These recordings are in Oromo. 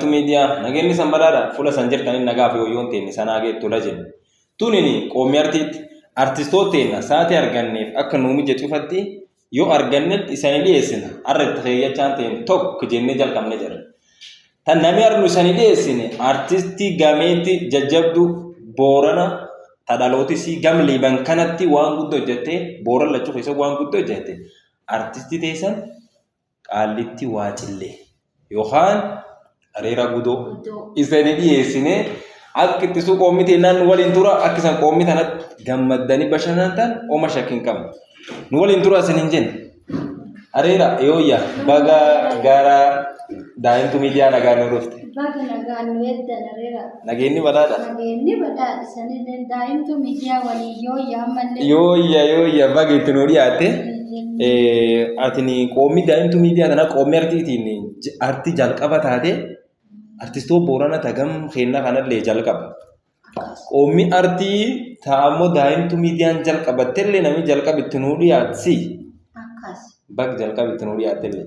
Daa'imtuu Miidiyaa nageenyi san badhaadha fuula san jirtanii nagaa fi hoyyoon teenne sanaa geettu la jenna. Tunini qoomii artiitti artistoota teenna sa'aatii arganneef akka nuu mijatu ifatti yoo argannetti isanii dhiyeessina har'a itti keeyyachaan teen tokko jennee jalqabne jira. Tan namni arnu isanii dhiyeessine artistii gameetti jajjabduu Boorana ta dhalootisii gam Liiban kanatti waan guddoo hojjattee Booran lachuu keessa waan guddoo hojjatte artistii teessan Qaallitti Waacillee yookaan Areeraa Gudoo isanii dhiyeessine akka ittisuu qoommii teennaan nu waliin tura akka isan qoommii tanatti gammaddanii bashannantan oma shakki hin qabnu. Nu waliin tura isin hin jenne. Areera yooyya baga gara Daa'imtuu Miidiyaa nagaan nu dhufte. Baga nagaan nu eegdan Areera. Nageenyi badhaadha. Nageenyi badhaadha isanillee Daa'imtuu Miidiyaa waliin yooyya ammallee. Yooyya yooyya baga itti nu dhiyaatte. Atini qoommii Daa'imtuu Miidiyaa tana qoommii artiitiin artii jalqaba taate artistoo Boorana tagam keennaa kanallee jalqaba. Qoommi artii ta ammoo Daa'imtuu Miidiyaan jalqabattellee namni jalqaba itti nuu dhiyaatsi. Akkas. Bag jalqaba itti nuu dhiyaattellee.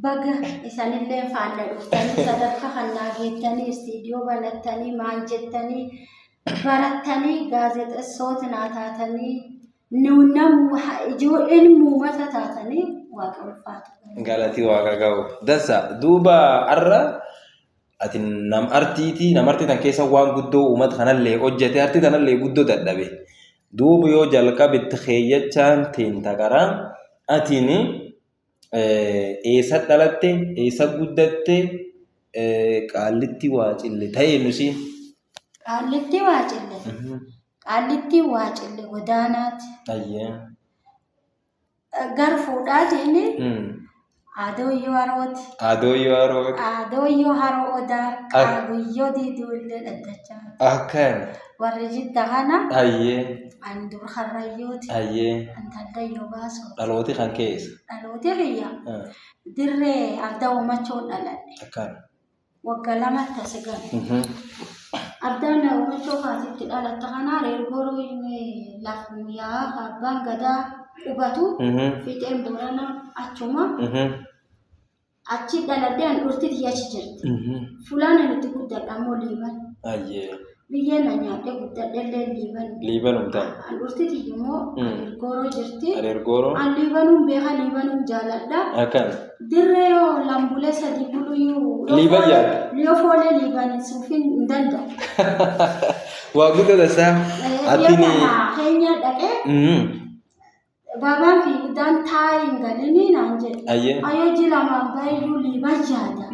Baga isanillee faana dhuftanii sadarkaa kannaa geettanii istiidiyoo banattanii maan jettanii barattanii gaazexessoota naa taatanii nu namu ijoolleen muumata taatanii waaqa ulfaatu. Galatii waaqa ga'u. Dansa duuba arra ati nam artiiti nam artii tan keessa waan guddoo uummata kanallee hojjete artii tanallee guddoo dadhabe. Duuba yoo jalqabitti keeyyachaan teenta qaraa atiin eessa dhalatte eessa guddatte Qaallitti Waacille ta'e nusi. Qaallitti Waacille. Qaallitti Waacille godaanaati. Ayyee. Gar fuudhaatiin Adooyyoo Harooti. Adooyyoo Harooti. Adooyyoo Haroo Odaa Qaaguyyoo Diiduullee Dhaddachaa. Akkan. Warri Jidda kana. Ayyee. Ani dur Karrayyooti. Ayyee. Intaldayyoo baasoo. Dhalooti kan keessa. Dhalooti kiyya. Dirree arda uumachuun dhaladhe. Akkan. Wagga lamatti as gale. Ardaan uumachoo kaasitti dhalatta kana reergooroo lafa yaa'aa abbaan gadaa qubatu fiixeen Boorana achuma achi dhaladhee an dhurti tiyya achi jirti. Fulaan ani itti guddadhe ammoo Liiban. Ayyee. Biyyeen na nyaadhee guddadhe illee Liiban. Liibanum ta'e. An dhurti tiyya immoo Areergooroo jirti. Areergooroo. An Liibanuun beeka, Liibanuun jaaladha. Akkan. Dirree yoo lambulee sadi buluyyuu. Liiban yaadda. Yoo foolee Liiban suufiin hin danda'u. Waa guddaa tasaa. Yoo Atini. kana keenya dhaqee Baabaan fi guddaan taa'ee hin galinii naan jedhe. Ayyee. Ayyoo ji lamaan baay'uu liiban yaada.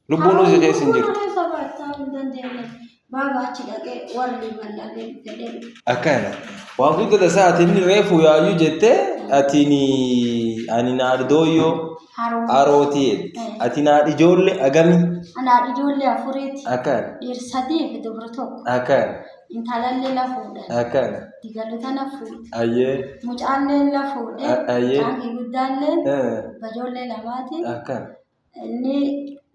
Lubbuun si keessa hin jirtu. Lubbuun keessa baattaa hin dandeenye. Baaba achi dhaqee warri liiban dhaqee fedhee dhufe. Akkana. Waan guddaa tasaa ati inni reefu yaayyuu jettee atini ani naardooyyoo Haroo. harootii jette. Ati naadhi ijoollee agami? Anaa ijoollee afuriiti. Akkana. Dhiir sadii fi dubri tokko. Akkana. Intalallee la fuudhan. Akkana. Digallu tana fuudhe. Ayyee. Mucaalleen la fuudhe. Ayyee. Mucaan kee guddaalleen Eh, bajoollee lamaati. Akkana. Inni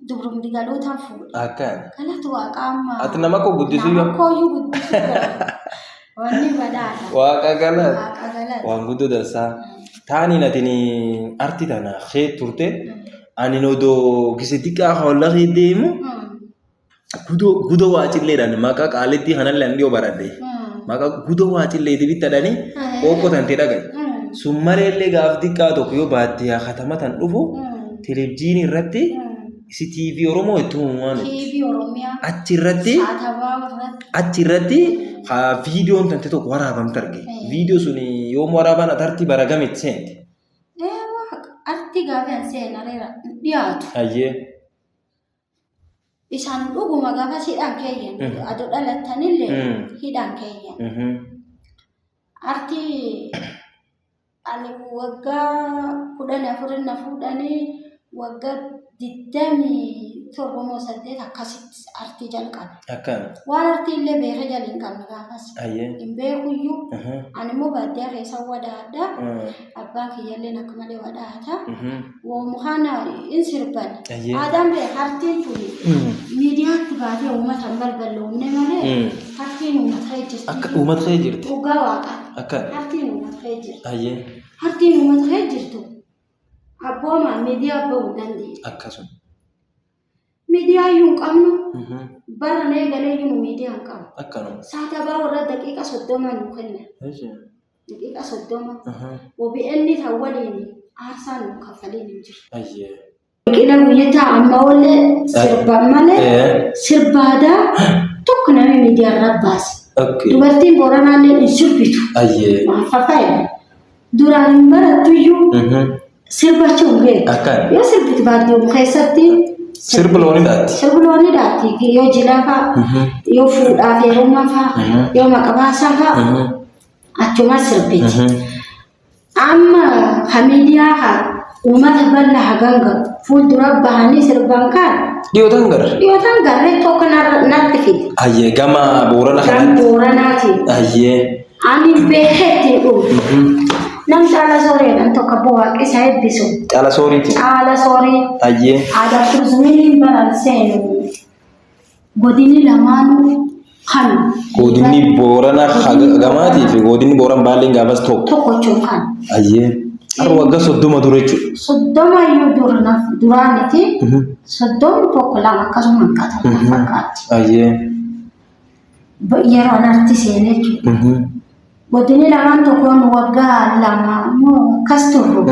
dubrum digaluu tan fuudhe. Akkana. Kanatu waaqa amma. Ati nama koo guddisuu Nama yoo. kooyyuu guddisuu yoo. Wanni badhaadha. Waaqa galata. Waaqa galata. Waan guddoo dansaa. Taaniin atini arti tana kee turte ani odoo gise diqaa holla kee deemu Gudoo gudoo waa cilleedhaan maqaa qaalittii kanallee an dhiyoo baradhe. Maqaa gudoo waa cilleeti bittadhani qooqqoo tantee dhagaye. Sun maleellee gaaf diqqaa tokko yoo baadiyyaa katama tan dhufu televizyiinii irratti isi TV Oromoo itti uumamaan TV Oromiyaa. achi irratti Saatabaa irratti. achi irratti haa viidiyoon tante tokko waraabamte arge. Viidiyoo sun yoom waraaban atartii bara gamitti seente. Ee waaqa arti gaafa hin seenareera dhiyaatu. Ayyee. Isaan dhuguma gaafas hidhaan keeyyan. Ado dhalattanillee hidhaan keeyyan. Arti ani waggaa 14 na fuudhanii waggaa 27 moo 8 akkasitti artii jalqabe. Akkana. Waan artii illee beekee jala hin qabne gaafas. Ayyee. Hin beekuyyuu. Ani immoo baadiyyaa keessa wadaadha. Abbaan kiyyalleen akka malee wadaata. Woomu kana hin sirban. Ayyee. Aadaan bee hartiin tuni miidiyaatti baatee uummata hin balballoomne malee hartiin uummata kee jirti. Akka uummata kee jirti. Dhugaa waaqa. Akka. Hartiin uummata kee jirti. Ayyee. Hartiin uummata kee jirtu abboomaa miidiyaa bahuu hin dandeenye. Akkasuma. Miidiyaa iyyuu hin qabnu. Bara na eegalee iyyuu nu miidiyaa hin qabnu. Akkanuma. Saatabaa warra daqiiqa 30 nu kenna. Daqiiqa 30. OBN tan waliin aarsaa nu kaffaliin hin jiru. Biqila guyyataa amma oollee sirbaan malee sirba aadaa tokko namni miidiyaa irra baase. Dubartiin Booranaallee hin sirbitu. Maal fafaa'edha. Duraan hin barattu iyyuu sirbachuu hin beektu. Akkan. Yoo sirbitu baadiyyaa keessatti Sirbi loonii dhaatti. Sirbi loonii dhaatti. Yoo jilaa fa'a, yoo fuudhaaf heerumaa fa'a, yoo maqabaasaa fa'a achuma sirbiti. Amma ka miidiyaa haa uummata bal'aa hagan gahu fuuldura bahanii sirban kan Dhiyootaan garre. Dhiyootaan garree tokko natti fide. Ayyee, gama Boorana Kan kanatti. Booranaatiin. Ani beekee ittiin dhufu. Nam Caala Sooreedhaan tokko abbaa waaqni isa eebbisu. Caala Sooriiti. Caala Soorii. Aadaa turizimiin baran seenu. Godinni lamaanuu kan. Godinni Boorana gamaatii fi godinni Booran Baalleen gaafas tokko. Tokko jechuun kan. Har'a waggaa 30 dura jechuudha. 30 iyyuu duraaniti. 31, 2 akkasuma hin qatamu fakkaatti. Yeroo an arti seenee jechuudha. Godinni lamaan tokkoon waggaa 2 moo akkas turru.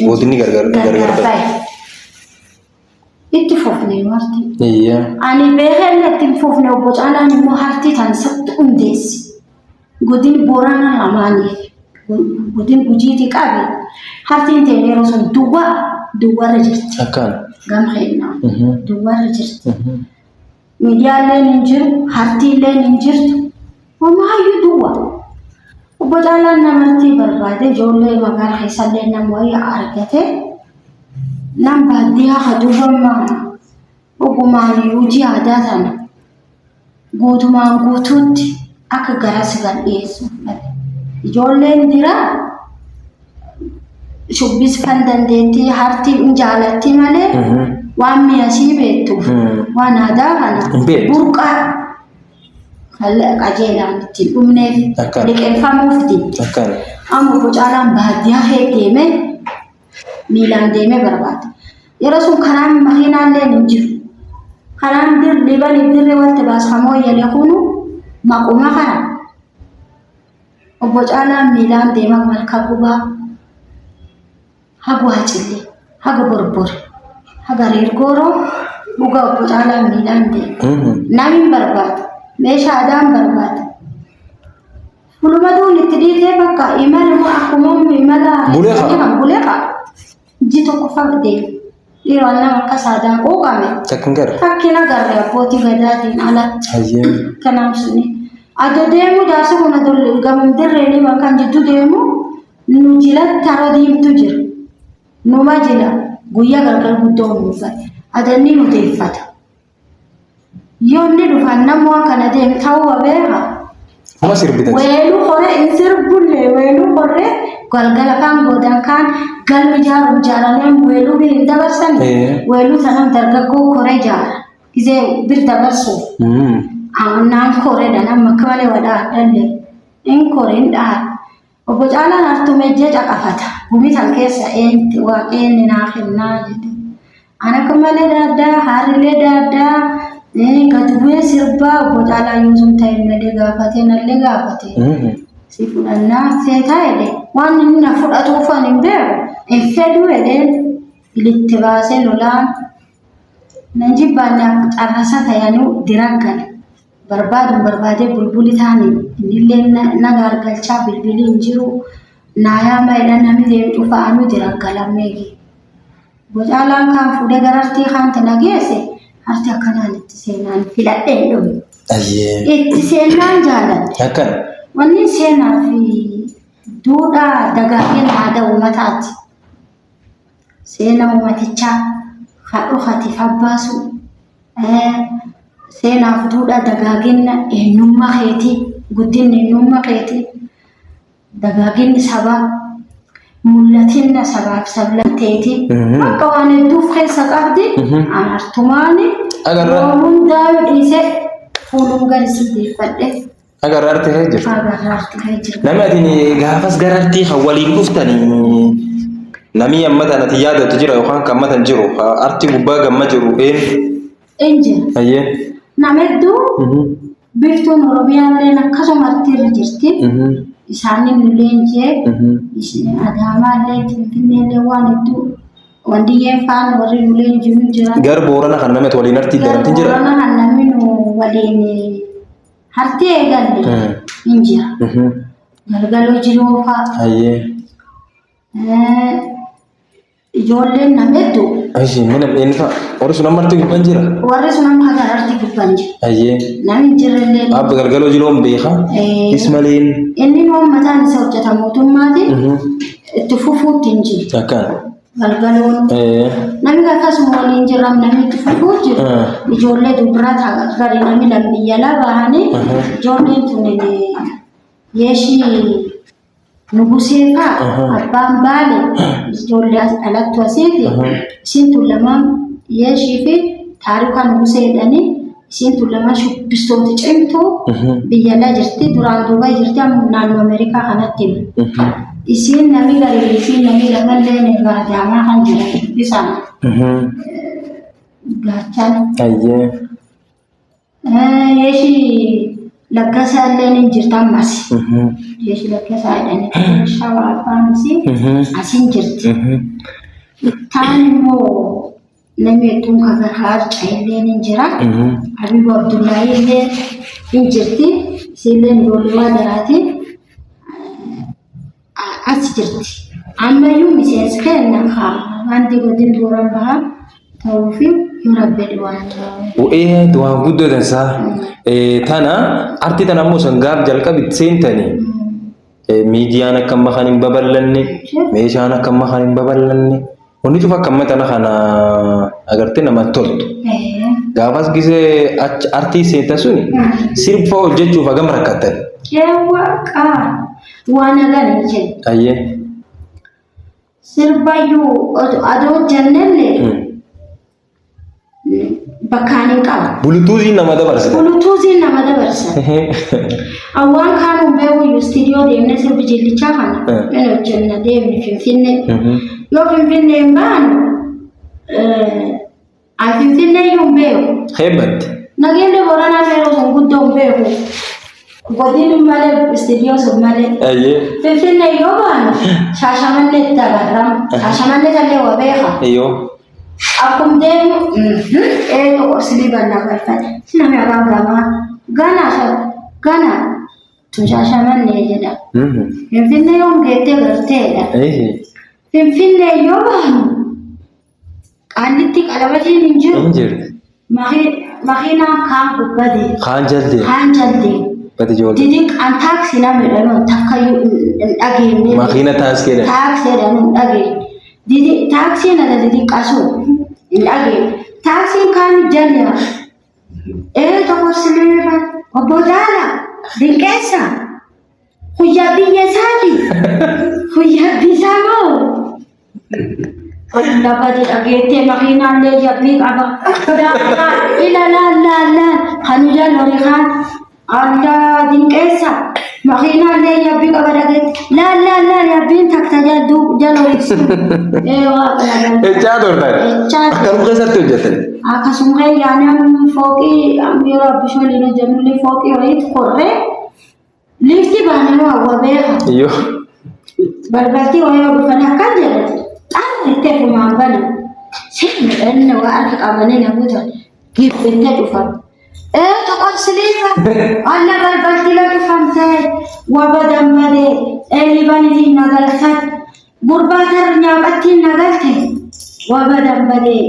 Godinni gargar gargar bahe. Bahe. Itti fufne marti. Ani beekee inni itti hin fufne, obbo Caalaan immoo hartii tan satti hundeesse. Godin Booranaa lamaaniif godin Gujiiti qabe, hartiin ta'e yeroo sun duwwaa duwwaarra jirti. Akkaan. Gama keenyaa duwwaarra jirti. Miidiyaaleen hin jiru, hartiileen hin jirtu. Homaayyuu duwwaa. Obbo Caalaan namartii barbaade, ijoollee magaalaa keessallee nama wayii argate, nam baadiyyaa ka duwwammaa dhugumaan hojii aadaa tana guutumaan guutuutti akka garas kan dhiyeessu fudhate. Ijoolleen dira shubbisfan dandeettii hartii hin jaalatti malee waan mi'asii beektuuf waan aadaa kana Hin beektu. Burqaa qajeelaan ittiin dhumneef liqeeffamuuf didde. Akkaan. Amma obbo Caalaan baadiyyaa kee deemee miilaan deemee barbaada. Yeroo sun karaan makiinaallee hin jiru. Karaan liban dirree walitti baasamoo yalee kunu maquma kana. Obbo Caalaan miilaan deema malka gubaa, haga Waacillee, haga Borbore, haga Reergooroo dhuga obbo Caalaan miilaan deema. Namni hin barbaadu. Meeshaa aadaa hin barbaadu. Fuluma duun itti dhiitee bakka imala akkuma imala Bulee ka'a. Bulee ka'a. Ji tokko fa deema. Dhiiraan nama akka saadaan quuqame. Takka hin garre. Fakkiin agarre abbootii gadaatiin alatti. Kanaaf suni. Adoo deemu jaarsi kun adoo gamum dirree bakka jidduu deemu nu jilatti haroo diimtuu jira. Numa jila guyyaa gargar guddoo nuufate. Adanni nu deeffata. Yoo inni dhufan namni waan kana deemu ta'uu beeka. Kuma sirbitati. Weeluu horee hin sirbullee, weeluu horee galgala kaan goodan kaan galmi ijaaruun ijaaranii weeluu bir hin dabarsan, weeluu sanan dargaggoo koree ijaara. Gizee bir dabarsuuf. Naan koreedha, nama akka malee wadhaa addalle. In koree hin dhaha. Obbo Caalaan hartumee ijjee caqafata. Gumii tan keessa eenti waaqni naa kennaa jedhe. An akka malee daaddaa, haarrilee daaddaa, gadi bu'ee sirbaa. Obbo Caalaan yoo sun ta'e malee gaafatee nallee gaafate. Si fudhannaa feetaa jedhe. Waan inni na fudhatuuf ani hin beeku. Hin fedhuu jedheen ilitti baasee lolaan. Nan jibbaanne akka carrasa ta'anuu diraggale. Barbaadun barbaadee bulbuli taani innillee na gaargalchaa, bilbilii hin jiru. Naayaa maayidha namni deemu cufa anuu diraggalameegi. Bocaalaan kaan fuudhee gara artii kaanti na geesse, artii akkanaan itti seenaan filadhee hin dhumne. Itti seenaan jaaladhe. Akkan. Wanni seenaa fi duudhaa dagaagina aadaa uummataati. Seenaa uummatichaa kan dhokatiif abbaasu, seenaaf duudhaa dagaagina eenyummaa keetii, guddinni eenyummaa keetii, dagaaginni sabaa, mul'atinna sabaaf sablamteetii akka waan hedduuf keessa qabdi. Anartumaani Agarra. waan hundaayuu dhiisee fuulum gadi si deeffadhe. Agarra artee kee jirtu. Agarra artee jirtu. Namni ati gaafas gara artii kan waliin dhuftanii namni amma tanati yaadatu jira yookaan kan amma tan jiru artii gubbaa gamma jiru eenyu? Injira. Ayyee. Nama hedduu biftuun Oromiyaalleen akkasuma artiirra jirti. Isaanin nu leenji'ee Adaamaallee Finfinneellee waan hedduu wandiyyeen faana warri nu leenji'u jira. Gar Boorana kan namatti waliin artii daramtiin jira. Boorana kan namni nu waliin hartii eegalle hin jira. Galgaloo jiruu fa'a. Ayyee. Ijoolleen nama hedduu. Ayyee mana eenyu fa'a? Warri sun amma artii gubbaan jira. Warri sun amma haga artii gubbaan jira. Ayyee. Namni hin jirrellee. Abba Galgaloo jiruun beeka. Ismaleen. Inni nuun mataan isa hojjeta mootummaati. Itti fufuutti hin jiru. Akkaan. Galgaloon. Namni akkasuma waliin jiran namni itti fufuu jiru. Ijoollee dubara gari namni lambiyya laa bahanii ijoolleen tun yeeshii Nugusee fa'a abbaan baale ijoollee as dhalattu asiiti. Isiin tun lamaan yeeshii fi taarikaa Nugusee jedhanii isiin tun lamaan shubbistoota cimtuu biyya alaa jirti. Duraan Duubaa jirti amma naannoo Ameerikaa kanatti hima. Isiin namni garii isiin namni lamallee gara jaamaa kan jiran shubbisaan gaachan. Ayyee. Yeeshii Laggasaa illee ni jirti ammas. Yeeshii Laggasaa jedhanii shawaa abbaan isii asiin jirti. Taan immoo namni hedduun kan harca illee ni jira. Habibu Abdullahi illee ni jirti. Isiillee ijoollee waa jiraati. As jirti. Ammayyuu miseensi keenya wanti godin Booran Bahaa ta'uu fi yoo rabbi waan Ee waan guddoo dansaa. Tana arti tana ammoo san gaaf jalqabi seentanii miidiyaan akka amma kan hin babal'anne meeshaan akka amma kan hin babal'anne wanni cufa akka amma tana kana agartee namatti toltu. Gaafas gisee artii seenta suni sirba hojjechuuf hagam rakkattan. Eewwa qaa waan hagan hin jennu. Ayyee. Sirbayyuu adoo jennellee bakkaan hin qabu. Bulutuuziin nama dabarsita. Bulutuuziin nama dabarsa. Awwaan kaanuun beeku istiidiyoo deemnee sirbi jillichaa kana hin hojjenna deemne Finfinnee. Yoo Finfinnee hin baanu ani Finfinnee iyyuu hin beeku. Heebbatti. Nageenya Booranaa yeroo sun guddoo hin beeku. Godin malee istiidiyoo sun malee. Ayyee. Finfinnee yoo baanu Shaashamannee dabarram. Shaashamannee tallee waa beeka. Iyyoo. Akkum deemu eenyu qorsilii bannaa galfate. Sinami afaan gamaa gana gana tun Shaashamannee jedha. Finfinnee yoom geettee garteedha. Finfinnee yoo baanu Qaallitti qalabatiin hin jiru. Hin jiru. Makiinaan kaan gubbate. Kaan jalde. Kaan jalde. Bati ijoollee. Didiqqaan taaksii nama jedhamu takka hin dhageenye. Makiina taaksii jedhan. Taaksii jedhamu hin dhageenye. Didi taaksiin ada didiqqaa sun hin dhageenye. Taaksiin kaan jalde. Ee tokko sileefa obbo Jaala dinqeessa. Guyyaa biyya isaati. Guyyaa bisaa moo? Lafa dhageettee makiinaallee jabbii qaba. Ila laal laal laal kan ijaan horii kaan allaa dinqeessa. Makiinaallee jabbii qaba dhageette. Laal laal laal jabbiin takka jala horii sun. Ee waaqa lafa. Echaa turtan. Echaa. Akkanum keessatti hojjetan. Akkasuma yaanaan fooqii yeroo abbishoo liin hojjennullee fooqii wayiitti korree Liiftii baanee waa waa beeka. Iyyoo. Balbaltii waa yoo dhufan akkan jedhan xaarrittee fumaan banan. Sirni dhanna waa harka qabanii namoota gibbittee dhufan. Ee tokko siliifa alla balbaltii la dhufamtee waa badan malee eelibanitiin nagalfat gurbaa tar nyaaphattiin nagalte waa badan malee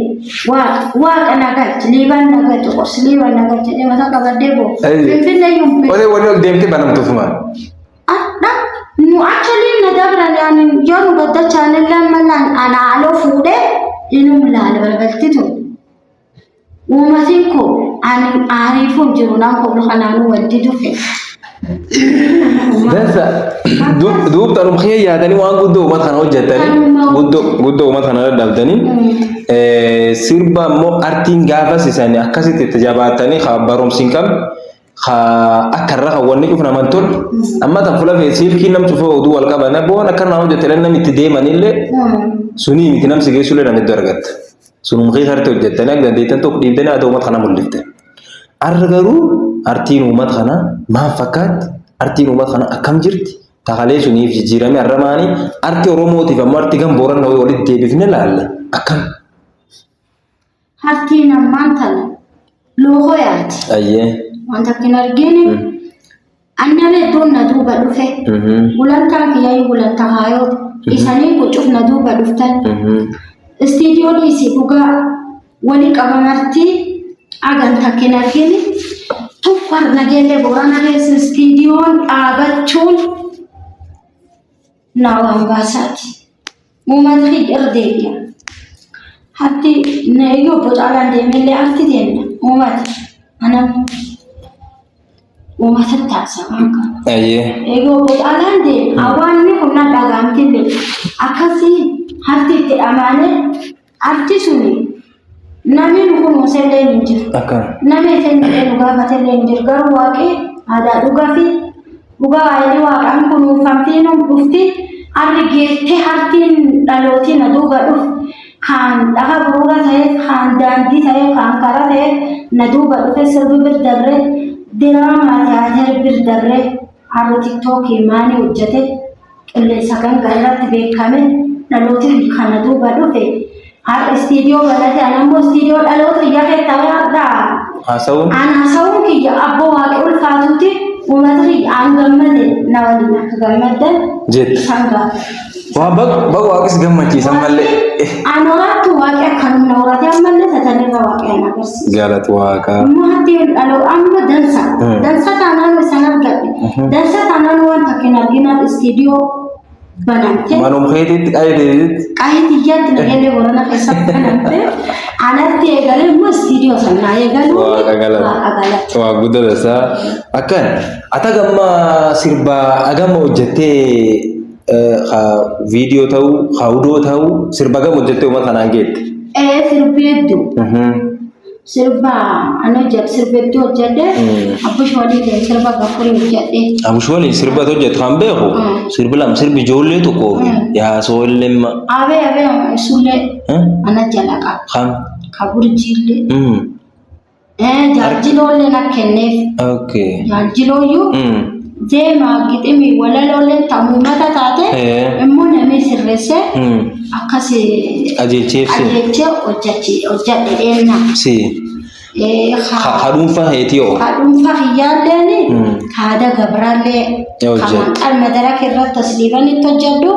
waaqa nagalche liiban nagalche qorsi liiban nagalche jedhee mataa qabadhee boo. Finfinnee yuun Olee wanni ol deemtee banamtuuf maal? Adha nu actually na dabran yani yoo nu gaddachaan illee malaan ana aloo fuudhee inum laala balbalti tun. Uumatiin koo ani aariifuun jiru naan koblu kanaanuu wal didu fedha. Dansa duub tanuma kiyya yaadanii waan guddoo uummata kana hojjetanii guddoo guddoo uummata kana dadhabdanii sirba immoo artiin gaafas isaanii akkasitti itti jabaatanii haa barumsi hin qabne haa akka irra kan wanni cufu naman tolu amma tan fula fee silkii nam cufa oduu wal qaban boon akka nama hojjete namni itti deemanillee sunii miti namsi geessullee namitti argatta. Sunuma keessa arti hojjettanii akka dandeettan tokko dhiibdanii aadaa uummata kana mul'iftan. Har'a garuu artiin uummata kanaa maal fakkaatti? Artiin uummata kanaa akkam jirti? Takalee suniif jijjiirame har'a maani? Arti Oromootiif ammoo arti gam Booranaa walitti deebifne laalle akkam? Hartiin ammaan tana lookoo yaati. Ayyee. Wanta akka hin argine annama hedduun na duuba dhufe. Gulantaan kiyyayyuu gulantaa kaayooti. Isanii qucuuf na duuba dhuftan. Istiidiyoo dhiisii dhugaa walii qabamartii agan takka hin argine tokko Nageellee Boorana keessa istiidiyoon dhaabachuun na waan baasaati. Uummata kiyya irra deebi'a. Harti na iyyuu obbo Caalaan deemellee harti deemna. Uummata ana uummata taasa waan kana. Ayyee. Egaa obbo Caalaan deeme hawaasni kun na dhagaamtillee akkasii harti itti dhamaanee harti suni namni nu kunuunsellee hin jiru. Akkam. Namni isin jedhee nu gaafatellee hin jiru. Garuu waaqi aadaa dhugaa fi dhugaa waa'ee waaqaan kunuunfamtee nu dhufti. Harri geettee hartiin dhalootii na duuba dhufu. Kaan dhaha buruura ta'e, kaan daandii ta'e, kaan karaa ta'e na duuba dhufe sirbi bir dabre diraamaa tiyaatir bir dabre harri tiktookii maanii hojjete qilleensa ganga irratti beekame dhalootiin kan na duuba dhufe. Har'a istiidiyoo banate ani ammoo istiidiyoo dhaloota kiyya keessa har'aa. Haasa'uun. An haasa'uun kiyya abboo waaqi ulfaatuuti uummata kiyya aan gammade na waliin akka gammaddan Jette. isaan gaafadha. Waa baga waaqis gammachiisan malee. An horattu waaqi akkanum na horate ammallee tatanirra waaqi an agarsiisa. Galata waaqaa. Immoo hattiin dhaloo amma dansa. Dansa taanaan isan argadhe. Dansa taanaan waan takka hin arginaan istiidiyoo banamte. Manuma keetiitti qayyee Qaayee xiyyaatti Nageellee Boorana keessatti banamte. Anatti eegalee immoo istiidiyoo sanaa eegalu. Waaqa galata. Waaqa galata. Waa guddaa tasaa. Akkan ata gamma sirbaa agama hojjettee viidiyoo ta'uu hawdoo ta'uu sirba gama hojjettee uummata kanaan geette. Ee sirbi hedduu. Sirba an hojjedhe sirba hedduu hojjedhe. Abbush waliin sirba gafurii hojjedhe. Abush waliin sirba hojjetu kan beeku sirbi lama sirbi ijoollee tokkoo fi yaasoo illee Abee abee sullee ana jala qaba. kan. Kaburjiillee. Jaarjiloollee na kenneef. Okay. Jaarjilooyyuu zeemaa giximii walaloollee ta'uumata taate immoo namni sirreessee akkas Qajeelcheef si. qajeelchee hojjedhe dheennaa. Si. Ha dhuunfaa heetii hoo. Ka dhuunfaa kiyyaalleen kaada gabraallee Hojjedhu. kan qalma madaraka irratti as dhiibanitti hojjedhu.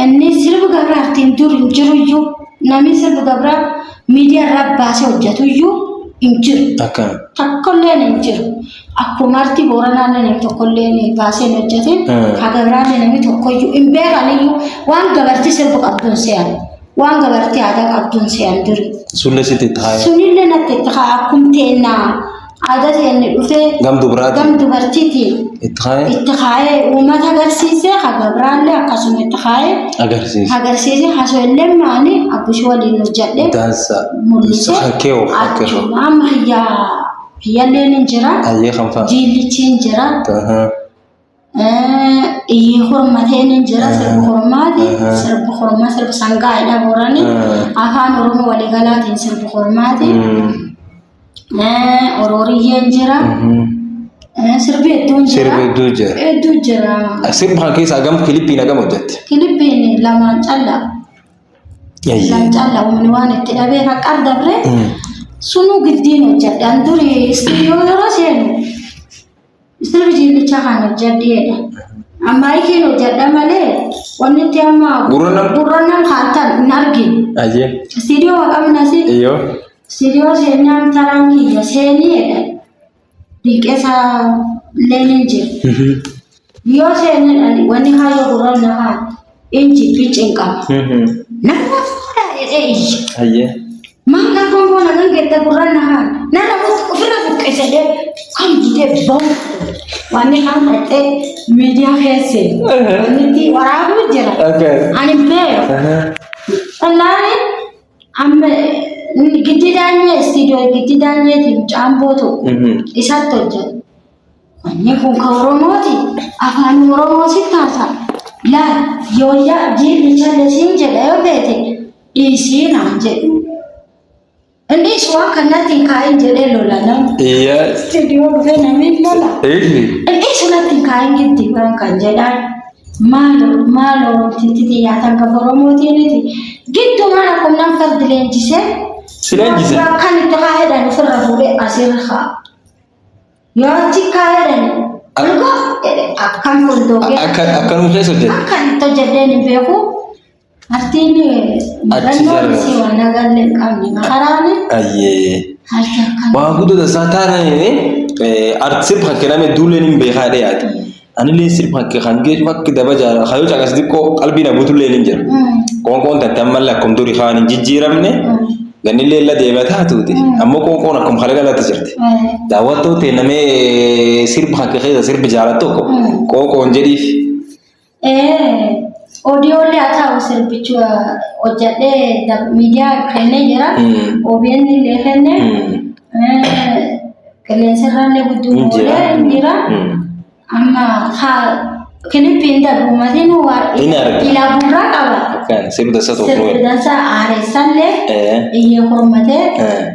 Inni sirbi gabraartiin dur hin jiruyyuu namni sirbi gabraa miidiyaa irraa baasee hojjetuyyuu hin jiru. Akkam. Tokkolleen hin jiru. Akkuma arti booranaallee namni tokkolleen baasee hin hojjetin. Ka gabraallee namni tokkoyyuu hin beekaniyyuu waan gabartii sirbu qabduun se'an. Waan gabartii aadaa qabduun se'an duri. Sullee sitti itti haaya. Sunillee natti itti haa akkum teennaa aadaa teenni dhufee Gam dubaraati. gam dubartiitiin Itti haaya. itti kaa'ee uummata agarsiisee ka gabraallee akkasuma itti kaa'ee Agarsiisa. agarsiisee hasoillee maani abbushii waliin hojjedhe Dansa. mul'ise Hakkee hoo hakkee hoo. achuma amma hiyyaa hiyyalleen hin jira Hayyee kan fa'a. jiillichi hin jira iyyii hormateen hin jira sirbi hormaati sirbi hormaa sirbi sangaa jedha boorani afaan oromoo waliigalaatiin sirbi hormaati orooriyyeen jira sirbi hedduun jira Sirbi hedduu jira. hedduu jira. Sirba kana keessaa gam kilippiin hagam hojjette? Kilippiin lamaan calla. Lamaan calla humni waan itti dhabee haqqar dabre sunuu giddiin hojjedhe. An duri istiidiyoo yeroo seenu sirbi jiillichaa kan hojjedheedha. Amma ikiin hojjedha malee wanni itti amma Gurra nam- gurra nam haatan hin argine. Ayyee. Istiidiyoo maqaan asii Iyyoo. istiidiyoo seenaan taraan kiyya seenii jedha. Dinqeessa leen hin jiru. Yoo seenan wanni kaayyoo gurra nafaa inji cinqama. Nama fuudhaa jedhee iyya. Ayyee. Maal rakkoon kun hagan geette gurra nafaa narra ofirra buqqise jedhee kan butee bahu. Wanni kaan dhaqxee miidiyaa keesse. Wanni itti waraabuu jira. Okay. Ani beeku. Wallahi amma giddi daanyee istiidiyoo giddi daanyeetiin caamboo tokko isatti hojjetu. Wanni kun kan Oromooti. Afaan Oromoo si taasa. Laal yooyyaa jiilli callisiin jedha yoo feete dhiisii naan jedhu. Innis waan kanatti hin kaa'in jedhee lola nama. Istuudiyoo dhufee namni lola. Innis natti hin kaa'in giddii waan kan jedhaan. Maaloo maaloo wanti xiyyaatan kan Oromootiiniti. Giddumaan akkuma nam fardi leenjisee. Si leenjise? Kan itti kaa'edhaan ofirra fuudhee asirra kaa'a. Yoo achi kaa'edhaan olgoo jedhe akkam fuuldogee. Akka akkanuma keessa hojjette. Akka itti hojjedheen hin beeku. Artiin Achi mudannoo jala. si waan agarre hin qabne makaraan Ayyee. harki akkana. Waan guddoo tasaa taanaan arti sirba kan kenname duulleen hin beekaa dhiyaate. Anillee sirba kan kee bakki daba jaalala kayoo caqas xiqqoo qalbii na buutullee hin jira. Qoonqoon tante ammallee akkuma durii kaan hin jijjiiramne gannillee illa deebi'a taatuuti. Ammoo qoonqoon akkuma kalee dhalatti jirti. Daawwattoota namee sirba kan keessa sirbi jaalatu tokko qoonqoon jedhiif. Odiyoolee haa ta'u sirbicha hojjedhee miidiyaa kennee jira. OBN illee kenne. Qilleensa irraallee guddoo oolee hin jira. Amma kilippiin darbu matiin waa Inni arga. ilaa gurraa qaba. Akkaan sirbi dansa tokko Sirbi dansa aareessallee iyyee hormatee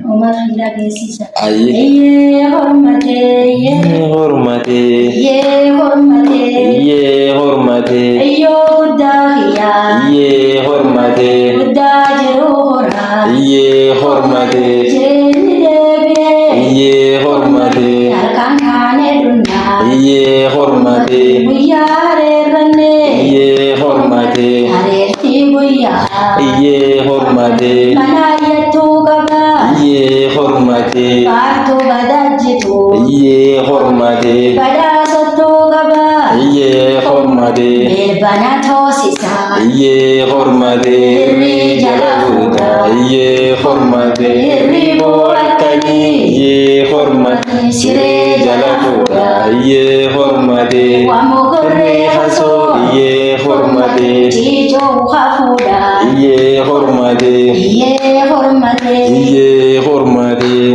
uummata hin geessisa. Ayyee. Iyyee hormatee iyyee Hormatee. iyyee hormatee Iyyee hormatee. iyyoo guddaa kiyyaa Iyyee hormatee. guddaa jiru horaa Iyyee hormatee. jireenyi deebi'ee Iyyee hormatee. harkaan kaanee dhunnaa Iyyee hormatee. guyyaa hareerrannee Iyyee hormatee. hareertii guyyaa Iyyee hormatee. mana ayyattuu qabaa Iyyee hormatee. baattuu badaajitu Iyyee hormatee. badhaasottuu qabaa Iyyee hormatee. beelbana toosisaa Iyyee hormatee. Hirrii jala fuudha. Iyyee hormatee. Hirrii boo'attanii. Iyyee hormatee. Siree jala fuudha. Iyyee hormatee. Wamogorree hasoo. Iyyee hormatee. Ciicoo hafuudha. Iyyee hormatee. Iyyee hormatee. Iyyee hormatee.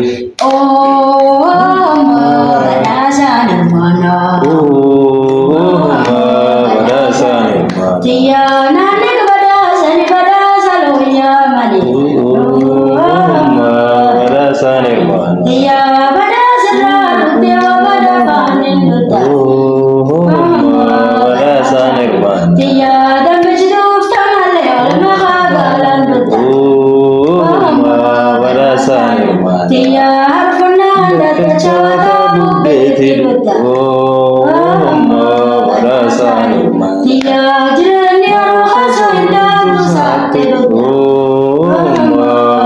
Oo badhaasaan hirmaana. Badhaasaan hirmaana. Xiyyaa naanni badhaasani badhaasa looyyaa malee. Badhaasaan hirmaana. Xiyyaa badhaasarraa dhuftee badhaafaan hin dhufta. Badhaasaan hirmaana. Xiyyaa dambichituuf tamalee olma haagalaan dhufta. Badhaasaan hirmaana. Xiyyaa harfunnaan daddachaata bubbeetti dhufta. Badhaasaan hirmaana. Xiyyaa jireenyi yeroo haasoo hin daaku saatti dhufta.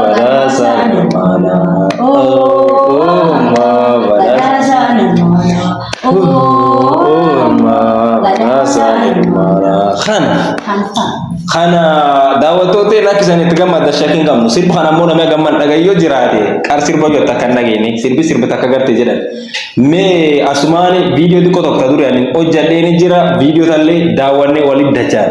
Badhaasaan hirmaana. Badhaasaan hirmaana. Badhaasaan hirmaana. Kana. Kanfa. Kana daawwattoota lakkisan itti gammadda shakkiin qabnu sirba kana ammoo namni gamman dhagayyoo jiraate qar sirba yoo takka hin dhageenye sirbi sirba takka garte jedhan mee asumaan viidiyoo xiqqoo tokko ta duri ani hojjadhee ni jira viidiyoo tallee daawwannee walitti dachaan.